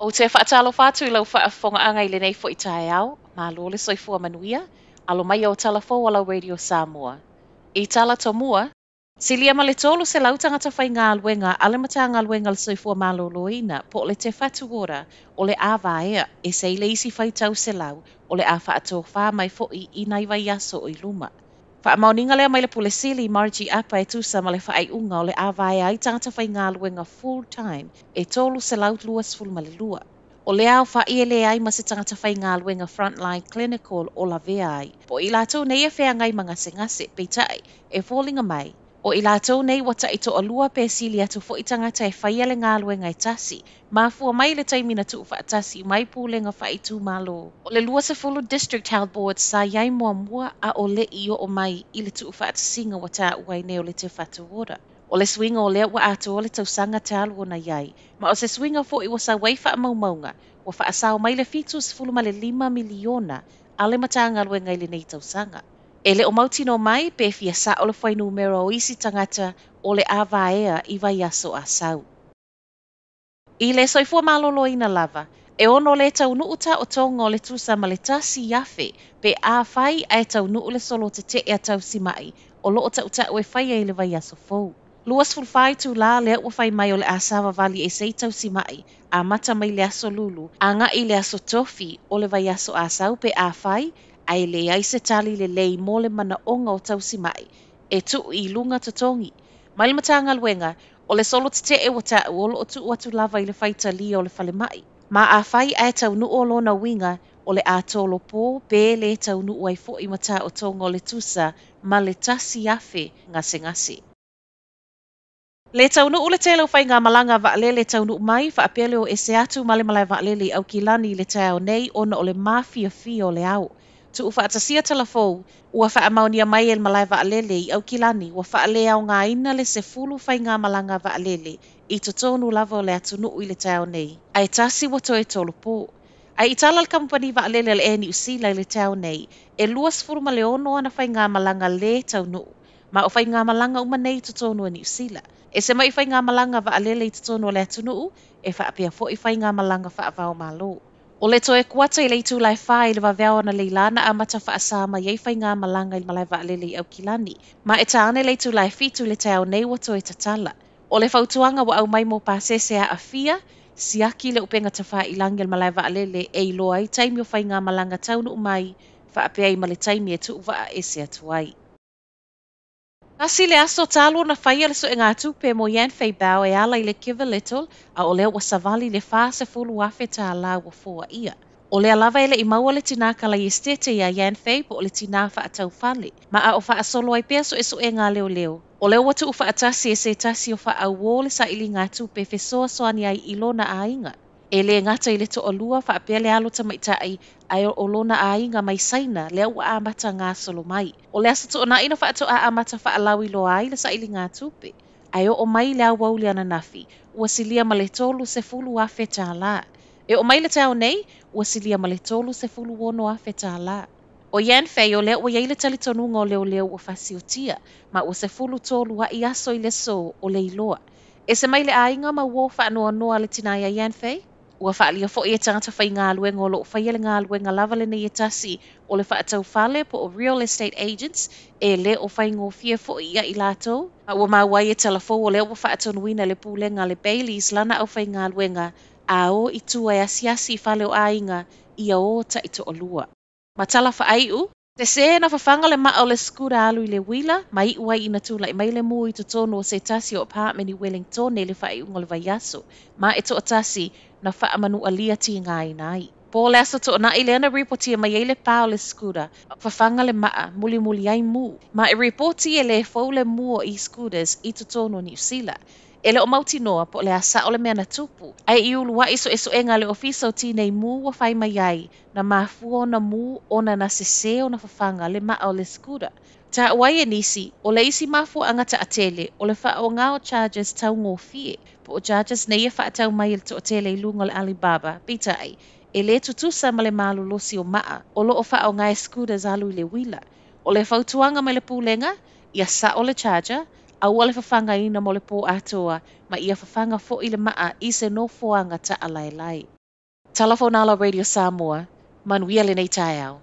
Ou te faatalofa atu i lau faafofogaaga i lenei foi taeao, malo le soifua manuia, alo mai o tala fou a lau Radio Samoa. I tala tomua, silia ma le 300 tagata faigaluega a le Matagaluega o le Soifua Maloloina po o le Te Whatu Ora o le a vaea e se i le isi faitau selau o le a faatofā mai foi i nai vaiaso o i luma. Faamaoniga lea mai le Pule Sili Margie Apa e tusa ma le faaiuga o le a vaea ai tagata faigaluega full time e 322. O lea aofa'i e leai ma se tagata faigaluega frontline clinical o lavea ai. Po o i latou nei e feagai ma gasegase, peitai, e foliga mai. O i latou nei ua taitoalua pe sili atu foi tagata e faia le galuega e tasi. Mafua mai le taimi na tuufaatasi mai pulega faaitumalo. O le 20 District Health Board sa i ai muamua a o le i oo mai i le tuufaatasiga ua taua ai nei o le Te Whatu Ora. O le suiga o lea ua atoa le tausaga talu ona i ai. Ma o se suiga foi ua sau ai faamaumauga, ua faasao mai le $75 miliona a le Matagaluega i lenei tausaga. E le o mautinoa mai pe fia sao le fuainumera o isi tagata o le a vaea i vaiaso a sau. I le soifua maloloina lava, e ono le taunuu taotoga o le tusa ma le 1,000 pe afai ae taunuu le solo tetee a tausimai o loo tautau e faia i le vaiaso fou. 24 itulā lea ua fai mai o le a savavali ese ai tausimai amata mai le aso Lulu agai i le aso Tofi o le vaiaso a sau pe afai ae leai se tali lelei mo le manaoga o tausimai e tuu i luga totogi. Mai le Matagaluega, o le solo tetee ua taua o loo tuu atu lava i le faitalia o le falemai. Ma afai ae taunuu o lona uiga o le a tolopo pe le taunuu ai foi ma taotoga o le tusa ma le 1,000 gasegase. Le taunuu le tele o faigamalaga vaalele taunuu mai faapea le o ese atu ma le malae vaalele i Aukilani i le taeao nei ona o le mafiafia o le ao. Tuufaatasia tala fou, ua faamaonia mai e le malae vaalele i Aukilani ua faaleaogaina le 10 faigamalaga vaalele i totonu lava o le atunuu i le taeao nei. Ae tasi ua toe tolopo. Ae i tala le kamupani vaalele a le Air New Zealand i le taeao nei, e 26 ana faigamalaga le taunuu. Ma o faigamalaga uma nei i totonu o Niu Sila. E se mai faigamalaga vaalele i totonu o le atunuu, e faapea foi faigamalaga faava-o-Malo. O le toe kuata i le itula e 4 i le vaveao analeila na amata faasā mai ai faigamalaga i le malae vaalele i Aukilani. Ma e ta ane le itula e 7 i le taeao nei ua toe tatala. O le fautuaga ua aumai mo pasese aafia, siaki le upega tafailagi o le malae vaalele e iloa ai taimi o faigamalaga taunuu mai, faapea ai ma le taimi e tuuvaa ese atu ai. Tasi le aso talu ona faia le suegatupe mo Yan Fei Bao e ala i le Givealittle, a o lea ua savali le $40,000 ua foaia. O lea lava e le i maua le tinā kalai esitete iā Yan Fei po o le tinā faataufale, ma a o faasolo ai pea suesuega a leoleo. O lea ua tuufaatasi e se tasi o faauo le sailiga tupe fesoasoani ai i lona aiga. E le gata i le toalua faapea le alo tamaitai ae o lona aiga mai Saina lea ua amata gasolo mai. O le aso Toonai na faatoa amata faalauiloa ai le sailiga tupe. Ae oo mai le aoauli ananafi, ua silia ma le $30,000. E oo mai le taeao nei, ua silia ma le $36,000. O Yan Fei o lea ua i ai le talitonuga o leoleo ua fasiotia, ma ua 13 ai aso i le aso o le iloa. Ese mai le aiga ma uō faanoanoa a le tinā iā Yan Fei? Ua faaalia foi e tagata faigaluega o loo faia le galuega lava lenei e tasi o le faataufale po o real estate agents e le o faigofie foi ia i latou. Ma ua maua ai e tala fou o lea ua faatonuina le pulega a le Bayleys lana aufaigaluega a o i tua e asiasi i fale o aiga ia o taitoalua. Ma tala faaiu, sesē na fafaga le maa o le scooter alu i le uila, ma iu ai ina tulai mai le mū i totonu o se tasi o apartment i Wellington i le faaiuga o le vaiaso. Ma e toatasi na faamanualia tigaina ai. Po o le aso Toonai lea na ripotia mai ai le pā o le scooter, fafaga le maa, mulimuli ai mū. Ma e ripoti e le fou le mū o e-scooters i totonu o Niu Sila. E le o mautinoa po o le a sao le mea na tupu. Ae i uluai suesuega a le ofisa o Tinei Mu ua fai mai ai, na mafua ona mū ona na sesē ona fafaga le maa o le scooter. Taua ai e nisi, o le isi mafuaaga taatele, o le faaaoga o chargers taugofie. Po o chargers nei e faatau mai e le toatele i luga o le Alibaba, peitai, e le tutusa ma le malolosi o maa o loo faaaoga e scooters alu i le uila. O le fautuaga mai le pulega, ia sao le charger, aua le fafagaina mo le pō atoa, ma ia fafaga foi le maa i se nofoaga taalaelae. Tala fou na lau Radio Samoa, manuia lenei taeao.